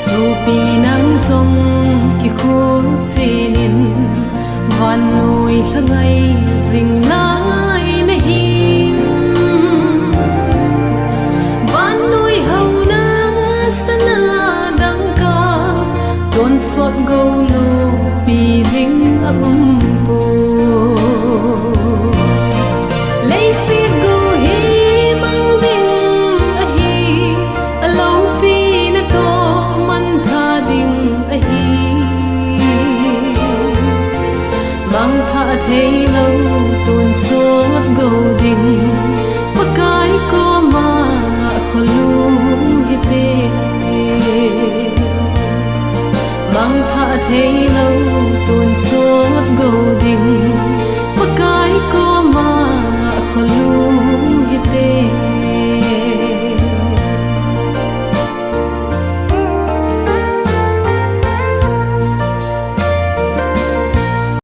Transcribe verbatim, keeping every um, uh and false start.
Sopi nang jong kikhol chen in, vannoi lhangai jing lai nahi. Vannoi houna sana dangka, tonsot gou loupi ding aumpoi. Leiset gou hi mang ding ahi, aloupi natoh mangthah ding ahi. Mangthah theilou tonsot gou ding, Pakai koma kholung hite. Mangthah thei